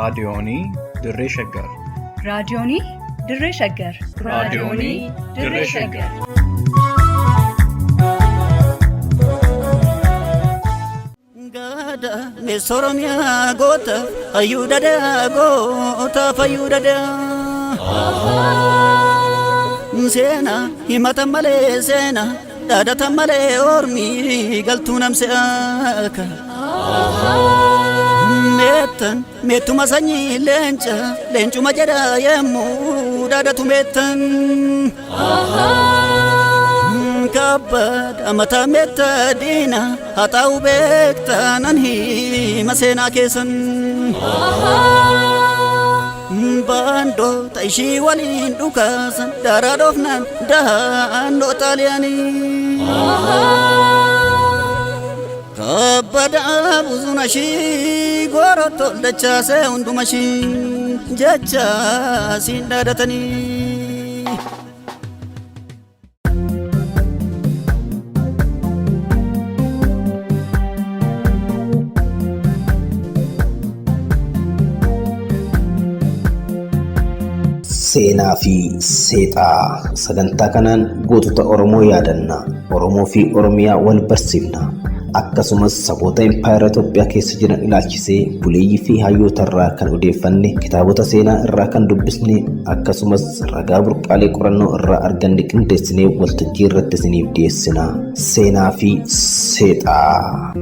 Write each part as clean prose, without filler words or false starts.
Raadiyoonii Dirree Shaggar. Raadiyoonii Dirree Shaggar. Raadiyoonii Dirree Shaggar. Gada Oromiyaa goota hayyuu dadaa goota fayyuu dadaa. Seena himata malee seena dhaadata malee ormi galtuu namse akka. Meettan meettuma sanyii leenca leencuma jedha yemmuu dhaadatu meettan. Kabbada mataa meetta diina haxaa'u beekta nan hima seenaa keessan. Baandoota ishii waliin dhukaasan daaraa dhoofnaan dahandoo xaaliyaanii. Kabbada buzuna ishii goorotto dachaasee hunduma ishii jecha siin dhaadatanii. Seenaa fi seexaa sagantaa kanaan gootota Oromoo yaadanna. Oromoo fi Oromiyaa wal barsiifna. Akkasumas saboota impaayera Itoophiyaa keessa jiran ilaalchisee buleeyyii fi hayyoota irraa kan odeeffanne, kitaabota seenaa irraa kan dubbisne, akkasumas ragaa burqaalee qorannoo irraa arganne qindeessinee waltajjii irratti isiniif dhiyeessina. Seenaa fi seexaa.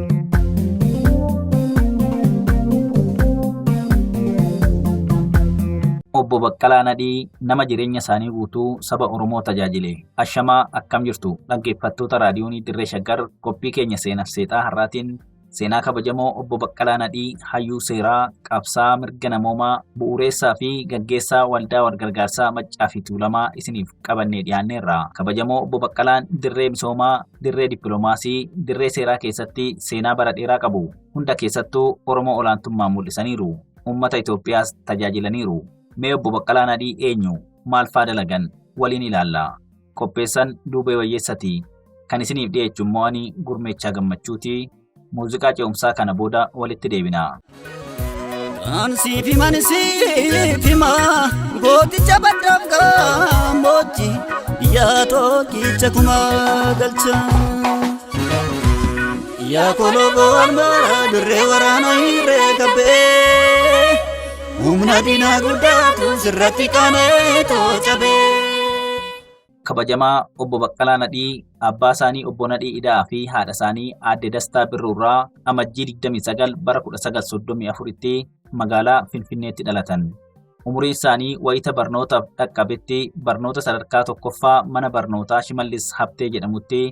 Obbo Baqqalaa Nadhii nama jireenya isaanii guutuu saba Oromoo tajaajile. Ashamaa akkam jirtu dhaggeeffattoota raadiyoonii Dirree Shaggar qophii keenya seenaaf seexaa har'aatiin seenaa kabajamoo obbo Baqqalaa Nadhii hayyuu seeraa qabsaa mirga namoomaa bu'uureessaa fi gaggeessaa waldaa walgargaarsaa Maccaa fi Tuulamaa isiniif qabannee dhiyaanneerra. Kabajamoo obbo Baqqalaan dirree misoomaa, dirree dippiloomaasii, dirree seeraa keessatti seenaa bara dheeraa qabu. Hunda keessattuu Oromoo olaantummaan mul'isaniiru. Uummata Itoophiyaas tajaajilaniiru. Mee obbo Baqqalaa Nadhii eenyu? Maal faa dalagan? Waliin ilaalla. Qopheessan Duubee Wayyeessati. Kan isiniif dhiyeechu immoo ani Gurmeechaa Gammachuuti. Muuziqaa ce'umsaa kana booda walitti deebina. An siif himan siif hima gooticha baddaaf gammoojji yaa tokkicha kumaa galcha. Yaa koloboo almaa dirree waraana hirree gabbee humna diinaa guddaatu sirratti qaana'ee toocabee. Kabajamaa obbo Baqqalaa Nadhii abbaa isaanii obbo Nadhii Ida'aa fi haadha isaanii aadde Dastaa Birruurraa Amajjii 29 bara 1934tti magaalaa Finfinneetti dhalatan. Umuriin isaanii wayita barnootaaf dhaqqabetti barnoota sadarkaa tokkoffaa mana barnootaa Shimallis Habtee jedhamutti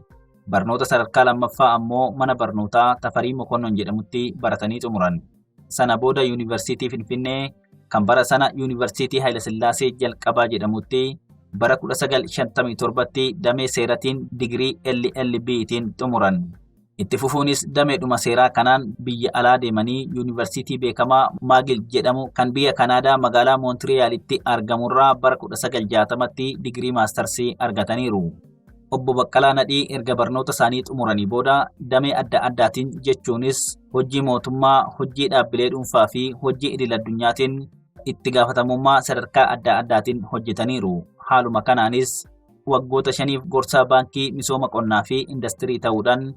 barnoota sadarkaa lammaffaa ammoo mana barnootaa Tafarii Mokonnon jedhamutti baratanii xumuran. Sana booda Yuunivarsiitii Finfinnee kan bara sana Yuunivarsiitii Hayilasillaasee jalqabaa jedhamutti bara 1957tti damee seeratiin digirii LLBtiin xumuran. Itti fufuunis dameedhuma seeraa kanaan biyya alaa deemanii yuunivarsiitii beekamaa Maagil jedhamu kan biyya Kanaadaa magaalaa Moontiriyaalitti argamurraa bara 1960tti digirii maastarsii argataniiru. Obbo Baqqalaa Nadhii erga barnoota isaanii xumuranii booda damee adda addaatiin jechuunis hojii mootummaa, hojii dhaabbilee dhuunfaa fi hojii idil addunyaatiin itti gaafatamummaa sadarkaa adda addaatiin hojjetaniiru. Haaluma kanaanis waggoota shaniif gorsaa baankii misooma qonnaa fi indastirii ta'uudhaan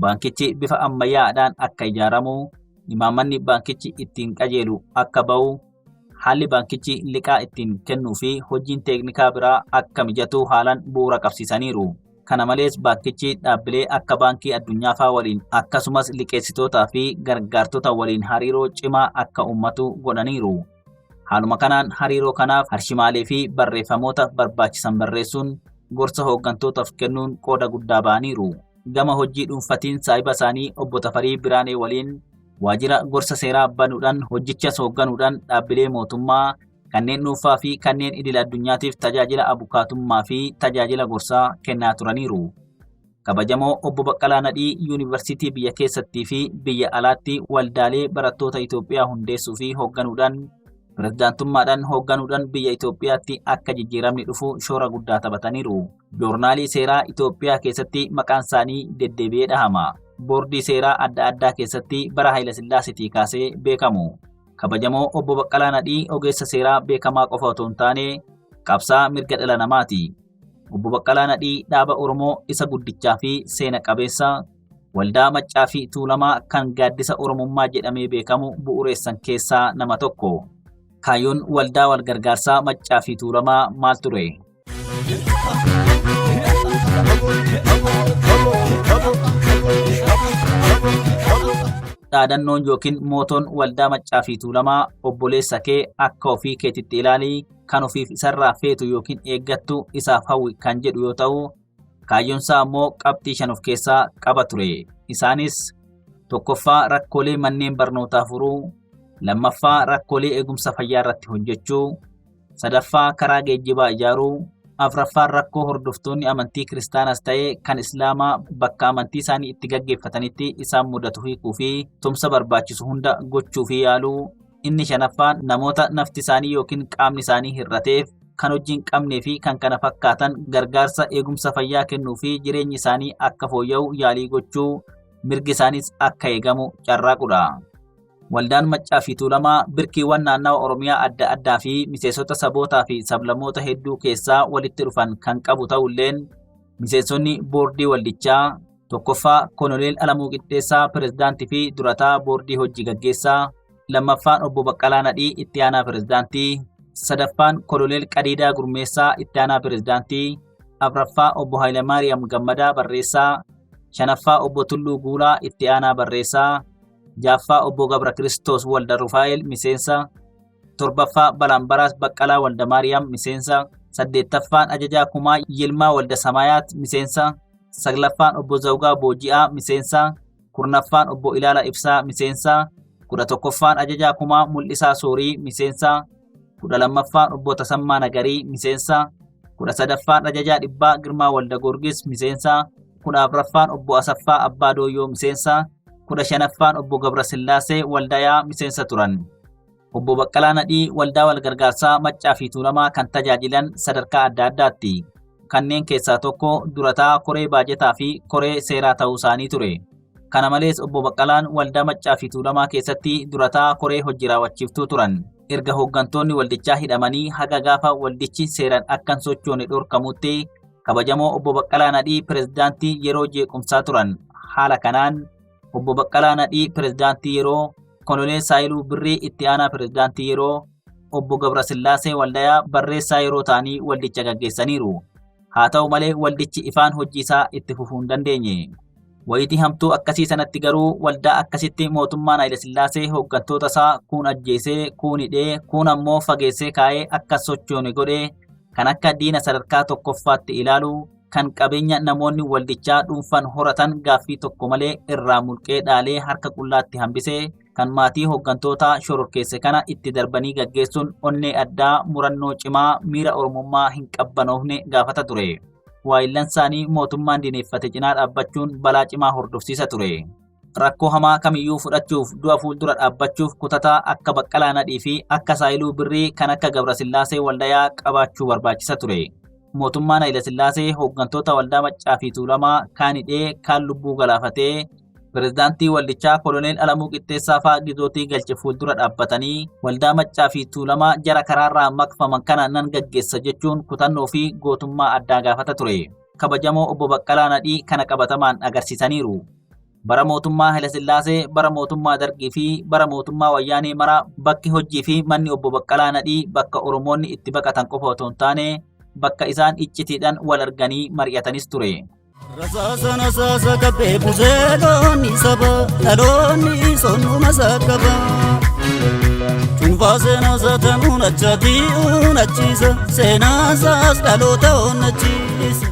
baankichi bifa ammayyaa'aadhaan akka ijaaramu, imaammanni baankichi ittiin qajeelu akka ba'u, haalli baankichi liqaa ittiin kennuu fi hojiin teeknikaa biraa akka mijatu haalaan bu'uura qabsiisaniiru. Kana malees baankichi dhaabbilee akka baankii addunyaa faa waliin akkasumas liqeessitootaa fi gargaartota waliin hariiroo cimaa akka uummatu godhaniiru. Haaluma kanaan hariiroo kanaaf harshimaalee fi barreeffamoota barbaachisan barreessuun gorsa hooggantootaaf kennuun qooda guddaa ba'aniiru. Gama hojii dhuunfatiin saahiba isaanii obbo Tafarii Biraanee waliin waajjira gorsa seeraa banuudhaan hojichas hoogganuudhaan dhaabbilee mootummaa kanneen dhuunfaa fi kanneen idil addunyaatiif tajaajila abukaatummaa fi tajaajila gorsaa kennaa turaniiru. Kabajamoo obbo Baqqalaa Nadhii Yuunivarsiitii biyya keessattii fi biyya alaatti waldaalee barattoota Itoophiyaa hundeessuu fi hoogganuudhaan pirezidaantummaadhaan hoogganuudhaan biyya Itoophiyaatti akka jijjiiramni dhufu shoora guddaa taphataniiru. Joornaalii seeraa Itoophiyaa keessatti maqaan isaanii deddeebi'ee dhahama. Boordii seeraa adda addaa keessatti bara Hayilasillaasiitii kaasee beekamu. Kabajamoo Obbo Baqqalaa Nadhii ogeessa seeraa beekamaa qofa otoo hin taane qabsaa'aa mirga dhala namaati. Obbo Baqqalaa Nadhii dhaaba Oromoo isa guddichaa fi seena qabeessa Waldaa Maccaa fi Tuulamaa kan gaaddisa Oromummaa jedhamee beekamu bu'uureessan keessaa nama tokko. Kaayyoon waldaa walgargaarsaa Maccaa fi Tuulamaa maal ture? Dhaadannoon yookiin mootoon waldaa Maccaa fi Tuulamaa obboleessa kee akka ofii keetitti ilaali, kan ofiif isarraa feetu yookiin eeggattu isaaf hawwi kan jedhu yoo ta'u, kaayyoonsaa ammoo qabxii 5 of keessaa qaba ture. Isaanis tokkoffaa rakkoolee manneen barnootaa furuu, lammaffaa rakkoolee eegumsa fayyaa irratti hojjechuu, sadaffaa karaa geejjibaa ijaaruu, afraffaan rakkoo hordoftoonni amantii kiristaanaas ta'e kan islaamaa bakka amantii isaanii itti gaggeeffatanitti isaan mudatu hiikuu fi tumsa barbaachisu hunda gochuu fi yaaluu, inni shanaffaan namoota nafti isaanii yookiin qaamni isaanii hir'ateef kan hojii hin qabnee fi kan kana fakkaatan gargaarsa eegumsa fayyaa kennuu fi jireenyi isaanii akka fooyya'u yaalii gochuu, mirgi isaaniis akka eegamu carraaquudha. Waldaan Maccaa fi Tuulamaa birkiiwwan naannawa Oromiyaa adda addaa fi miseensota sabootaa fi sablammoota hedduu keessaa walitti dhufan kan qabu ta'ulleen miseensonni boordii waldichaa tokkoffaa Koloneel Alamuu Qixxeessaa pirezidaantii fi durataa boordii hojii gaggeessaa, lammaffaan Obbo Baqqalaa Nadhii itti aanaa pirezidaantii, sadaffaan Koloneel Qadiidaa Gurmeessaa itti aanaa pirezidaantii, afraffaa Obbo Hayilamaariyaam Gammadaa barreessaa, shanaffaa Obbo Tulluu Guulaa itti aanaa barreessaa, jaaffaa Obbo Gabra Kiristoos Walda Rufaa'el miseensa, torbaffaa Balaambaraas Baqqalaa Walda Maariyaam miseensa, saddeettaffaan Ajajaa Kumaa Yilmaa Walda Samaayaat miseensa, saglaffaan Obbo Zawgaa Booji'aa miseensa, kurnaffaan Obbo Ilaala Ibsaa miseensa, 11ffaan Ajajaa Kumaa Mul'isaa Soorii miseensa, 12ffaan Obbo Tasammaa Nagarii miseensa, 13ffaan Ajajaa Dhibbaa Girmaa Walda Goorgis miseensa, 14ffaan Obbo Asaffaa Abbaa Dooyyoo miseensa, 15ffaan Obbo Gabrasillaasee Waldayaa miseensa turan. Obbo Baqqalaa Nadhii waldaa walgargaarsaa Maccaa fi Tuulamaa kan tajaajilan sadarkaa adda addaatti. Kanneen keessaa tokko durataa koree baajetaa fi koree seeraa ta'uu isaanii ture. Kana malees Obbo Baqqalaan waldaa Maccaa fi Tuulamaa keessatti durataa koree hojii raawwachiiftuu turan. Erga hooggantoonni waldichaa hidhamanii haga gaafa waldichi seeraan akka hin sochoone dhorkamutti kabajamoo Obbo Baqqalaa Nadhii pirezidaantii yeroo jeequmsaa turan. Haala kanaan Obbo Baqqalaa Nadhii pirezidaantii yeroo, Koloneel Saayiluu Birrii itti aanaa pirezidaantii yeroo, Obbo Gabrasillaasee Waldayaa barreessaa yeroo ta'anii waldicha gaggeessaniiru. Haa ta'u malee waldichi ifaan hojii isaa itti fufuu hin dandeenye. Wayitii hamtuu akkasii sanatti garuu waldaa akkasitti mootummaan Hayilasillaasee hooggantoota isaa kuun ajjeesee, kuun hidhee, kuun ammoo fageessee kaa'ee akka sochoone godhe kan akka diina sadarkaa tokkoffaatti ilaalu kan qabeenya namoonni waldichaa dhuunfaan horatan gaaffii tokko malee irraa mulqee dhaalee harka qullaatti hambise kan maatii hooggantootaa shororkeesse kana itti darbanii gaggeessuun onnee addaa murannoo cimaa miira Oromummaa hin qabbanoofne gaafata ture. Waayillan isaanii mootummaan dineeffate cinaa dhaabbachuun balaa cimaa hordofsiisa ture. Rakkoo hamaa kamiyyuu fudhachuuf du'a fuuldura dhaabbachuuf kutataa akka Baqqalaa Nadhii fi akka Saayiluu Birrii kan akka Gabrasillaasee Waldayaa qabaachuu barbaachisa ture. Mootummaan Hayilasillaasee hooggantoota waldaa Maccaa fi Tuulamaa kaan hidhee kaan lubbuu galaafatee pirezidaantii waldichaa Koloneel Alamuu Qixxeessaa fa'aa gizootii galche fuuldura dhaabbatanii waldaa Maccaa fi Tuulamaa jara karaarraa maqfaman kana nan gaggeessa jechuun kutannoo fi gootummaa addaa gaafata ture. Kabajamoo Obbo Baqqalaa Nadhii kana qabatamaan agarsiisaniiru. Bara mootummaa Hayilasillaasee, bara mootummaa Dargii fi bara mootummaa Wayyaanee mara bakki hojii fi manni Obbo Baqqalaa Nadhii bakka Oromoonni itti baqatan qofa otoo hin taane bakka isaan iccitiidhaan wal arganii mari'atanis ture. Rasaasa nasaasa qabbee busee loonni saba dhaloonni sonnuma saqqaba. Cuunfaa seenaa satanuun achaatii unachiisa seenaa isaas dhaloota onnachiisa.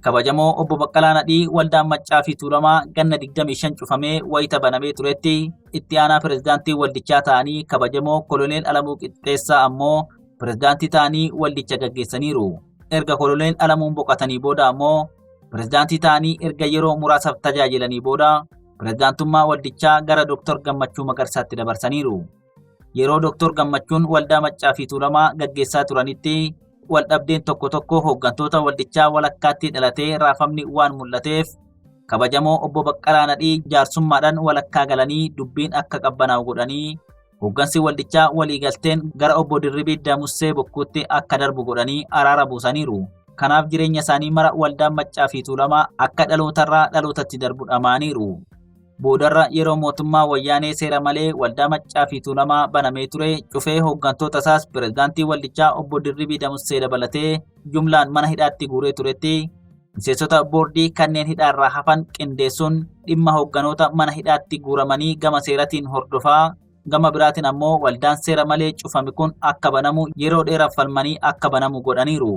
Kabajamoo Obbo Baqqalaa Nadhii waldaan Maccaa fi Tuulamaa ganna 25 cufamee wayita banamee turetti itti aanaa pirezidaantii waldichaa ta'anii kabajamoo Koloneel Alamuu Qixxeessaa ammoo pirezidaantii ta'anii waldicha gaggeessaniiru. Erga Koloneel Alamuun boqotanii booda ammoo pirezidaantii ta'anii erga yeroo muraasaaf tajaajilanii booda pirezidaantummaa waldichaa gara Dr. Gammachuu Magarsaatti dabarsaniiru. Yeroo Dr. Gammachuun waldaa Maccaa fi Tuulamaa gaggeessaa turanitti waldhabdeen tokko tokko hooggantoota waldichaa walakkaatti dhalatee raafamni waan mul'ateef kabajamoo Obbo Baqqalaa Nadhii jaarsummaadhaan walakkaa galanii dubbiin akka qabbanaa'u godhanii Hooggansi waldichaa waliigalteen gara obbo Dirribii Damussee Bokkuutti akka darbu godhanii araara buusaniiru. Kanaaf jireenya isaanii mara waldaan Maccaa fi Tuulamaa akka dhalootarraa dhalootatti darbu dhamaaniiru. Boodarra yeroo mootummaa wayyaanee seera malee waldaa Maccaa fi Tuulamaa banamee ture cufee hooggantoota isaas pirezidaantii waldichaa obbo Dirribii Damussee dabalatee jumlaan mana hidhaatti guuree turetti miseensota boordii kanneen hidhaarraa hafan qindeessuun dhimma hoogganoota mana hidhaatti guuramanii gama seeratiin hordofaa gama biraatiin ammoo waldaan seera malee cufame kun akka banamu yeroo dheeraaf falmanii akka banamu godhaniiru.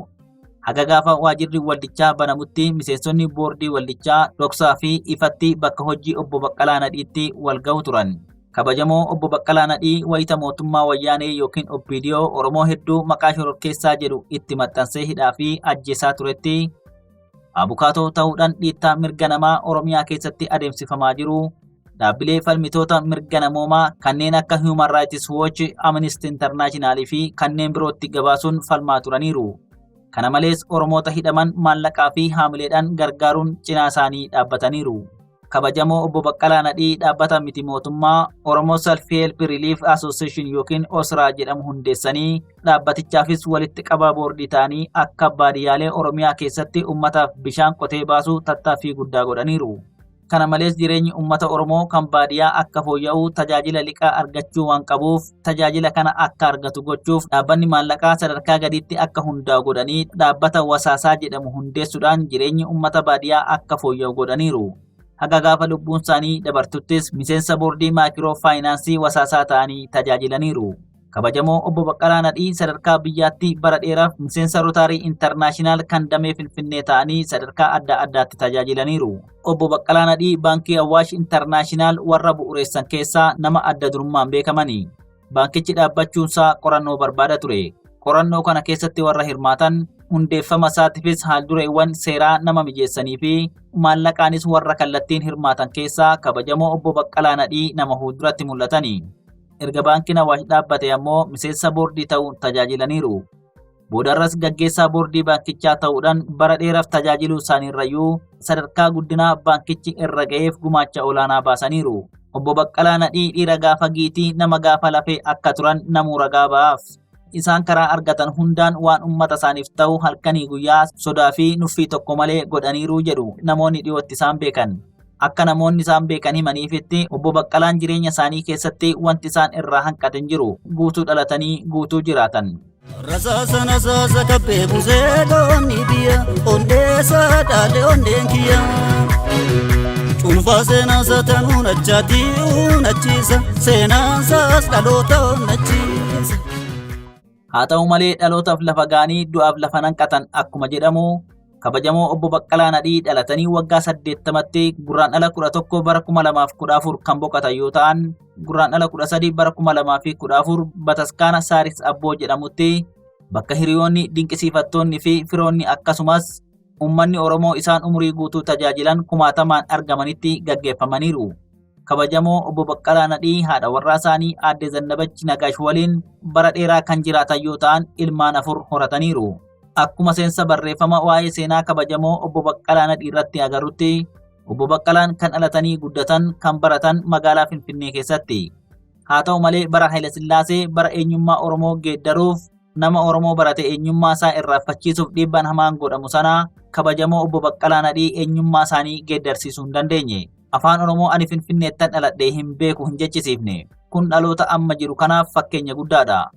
Haga gaafa waajirri waldichaa banamutti miseensonni boordii waldichaa dhoksaa fi ifatti bakka hojii obbo Baqqalaa Nadhiitti wal gahu turan. Kabajamoo obbo Baqqalaa Nadhii wayita mootummaa wayyaanee yookiin OPDO Oromoo hedduu maqaa shororkeessaa jedhu itti maxxansee hidhaa fi ajjeesaa turetti abukaatoo ta'uudhaan dhiittaa mirga namaa Oromiyaa keessatti adeemsifamaa jiru dhaabbilee falmitoota mirga namoomaa kanneen akka Human Rights Watch, Amnesty International fi kanneen birootti gabaasuun falmaa turaniiru. Kana malees Oromoota hidhaman maallaqaa fi haamileedhaan gargaaruun cinaa isaanii dhaabbataniiru. Kabajamoo obbo Baqqalaa Nadhii dhaabbata miti mootummaa Oromoo Self Help Relief Association yookiin OSRA jedhamu hundeessanii dhaabbatichaafis walitti qabaa boordii ta'anii akka baadiyyaalee Oromiyaa keessatti uummataaf bishaan qotee baasuu tattaaffii guddaa godhaniiru. Kana malees jireenyi uummata Oromoo kan baadiyyaa akka fooyya'u tajaajila liqaa argachuu waan qabuuf tajaajila kana akka argatu gochuuf dhaabbanni maallaqaa sadarkaa gadiitti akka hundaa'u godhanii dhaabbata wasaasaa jedhamu hundeessuudhaan jireenyi uummata baadiyyaa akka fooyya'u godhaniiru. Haga gaafa lubbuun isaanii dabartuttis miseensa boordii maayikiroo faayinaansii wasaasaa ta'anii tajaajilaniiru. Kabajamoo obbo Baqqalaa Nadhii sadarkaa biyyaatti bara dheeraaf miseensa Rotaarii Intarnaashinaal kan damee Finfinnee ta'anii sadarkaa adda addaatti tajaajilaniiru. Obbo Baqqalaa Nadhii Baankii Awaash Intarnaashinaal warra bu'uureessan keessaa nama adda durummaan beekamani. Baankichi dhaabbachuunsaa qorannoo barbaada ture. Qorannoo kana keessatti warra hirmaatan hundeeffama isaatiifis haaldureewwan seeraa nama mijeessanii fi maallaqaanis warra kallattiin hirmaatan keessaa kabajamoo obbo Baqqalaa Nadhii nama fuulduratti mul'atani. Erga baankiin Awaash dhaabbate ammoo miseensa boordii ta'uun tajaajilaniiru. Boodarras gaggeessaa boordii baankichaa ta'uudhaan bara dheeraaf tajaajiluu isaaniirrayyuu sadarkaa guddinaa baankichi irra ga'eef gumaacha olaanaa baasaniiru. Obbo Baqqalaa Nadhii dhiira gaafa giitii nama gaafa lafee akka turan namuu ragaa ba'aaf. Isaan karaa argatan hundaan waan uummata isaaniif ta'u halkanii guyyaa sodaa fi nuffii tokko malee godhaniiru jedhu namoonni dhiyootti isaan beekan. Akka namoonni isaan beekan himaniifitti obbo Baqqalaan jireenya isaanii keessatti wanti isaan irraa hanqate hin jiru. Guutuu dhalatanii guutuu jiraatan. Rasaasa nasaasa kabbee buusee goonni biyya ondeessa dhaalee onneen kiyya. Cuunfaa seenaa satanuun achaatti unachiisa seenaan saas dhaloota onnachiisa. Haa ta'u malee dhalootaaf lafa ga'anii du'aaf lafa nanqatan akkuma jedhamu kabajamoo obbo Baqqalaa Nadhii dhalatanii waggaa 80tti gurraandhala 11 bara 2014 kan boqotan yoo ta'an gurraandhala 13 bara 2014 bataskaana Saaris Abboo jedhamutti bakka hiriyoonni dinqisiifattoonni fi firoonni akkasumas uummanni Oromoo isaan umurii guutuu tajaajilan kumaatamaan argamanitti gaggeeffamaniiru. Kabajamoo obbo Baqqalaa Nadhii haadha warraa isaanii aadde Zannabach Nagaash waliin bara dheeraa kan jiraatan yoo ta'an ilmaan 4 horataniiru. Akkuma seensa barreeffama waa'ee seenaa kabajamoo obbo Baqqalaa Nadhii irratti agarrutti obbo Baqqalaan kan dhalatanii guddatan kan baratan magaalaa Finfinnee keessatti. Haa ta'u malee bara Hayilasillaasee bara eenyummaa Oromoo geeddaruuf nama Oromoo barate eenyummaa isaa irraanfachiisuuf dhiibbaan hamaan godhamu sana kabajamoo obbo Baqqalaa Nadhii eenyummaa isaanii geeddarsiisuu hin dandeenye. Afaan Oromoo ani Finfinneettan dhaladhee hin beeku hin jechisiifne. Kun dhaloota amma jiru kanaaf fakkeenya guddaadha.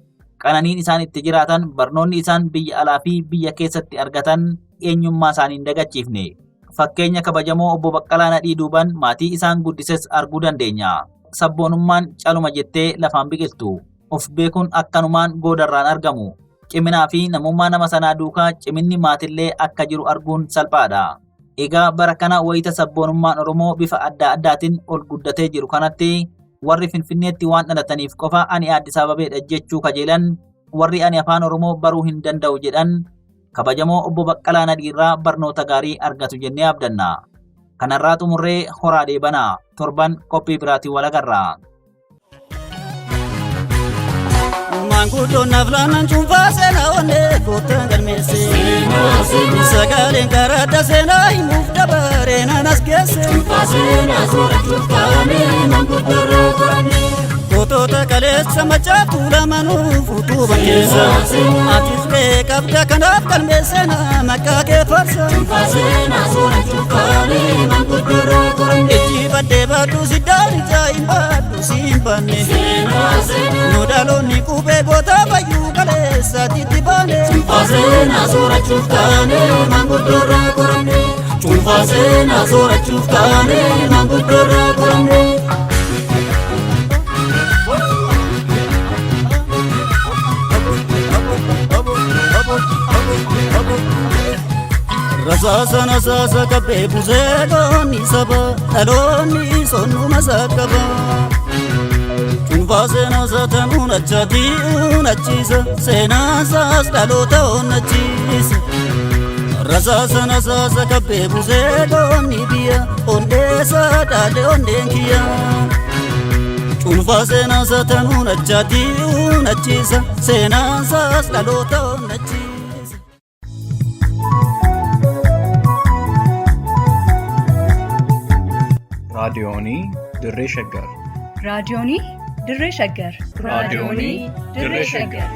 Qananiin isaan itti jiraatan barnoonni isaan biyya alaa fi biyya keessatti argatan eenyummaa isaanii hin dagachiifne. Fakkeenya kabajamoo obbo Baqqalaa Nadhii duuban maatii isaan guddises arguu dandeenya. Sabboonummaan caluma jettee lafaan biqiltu. Of beekuun akkanumaan goodarraan argamu. Ciminaa fi namummaa nama sanaa duukaa ciminni maatillee akka jiru arguun salphaadha. Egaa bara kana wayita sabboonummaan Oromoo bifa adda addaatiin ol guddatee jiru kanatti warri Finfinneetti waan dhalataniif qofa ani Addis Ababeedha jechuu kajeelan warri ani afaan Oromoo baruu hin danda'u jedhan kabajamoo obbo Baqqalaa Nadhiirraa barnoota gaarii argatu jennee abdanna. Kanarraa xumurree horaa deebanaa torban qophii biraatiin wal agarra. Maanguddoon naaf laannan cuunfaa seenaa onnee koottan galmeesse. Sagaleen karadda seenaa himuuf dabaree nan as geesse. Gootota Kaleessa macaaftuu lamanuuf utuuban keessa. Atis ga'ee qabda kanaaf galmeessena maqaa kee farsa. Ijji baddee baaduu siddaan ijaa hin baadhu siin banne. Nu dhaloonni qubee goota fayyuu kaleessaatitti baane. Cuunfaa soorachuuf taane maanguddoorraa qoranne. Cuunfaa seenaa soorachuuf taane maanguddoorraa qoranne. Rasaasa nasaasa kabbee busee goonni saba dhaloonni sonnuma saqqaba. Cuunfaa seenaa satanuun achaatii unachiisa seenaasaas dhaloota onnachiisa. Rasaasa nasaasa kabbee busee goonni biyya ondeessa dhaalee onneen kiyya. Cuunfaa seenaa satanuun achaatii unachiisa seenaasaas dhaloota onnachiisa. Raadiyoonii Dirree Shaggar. Raadiyoonii Dirree Shaggar. Raadiyoonii Dirree Shaggar.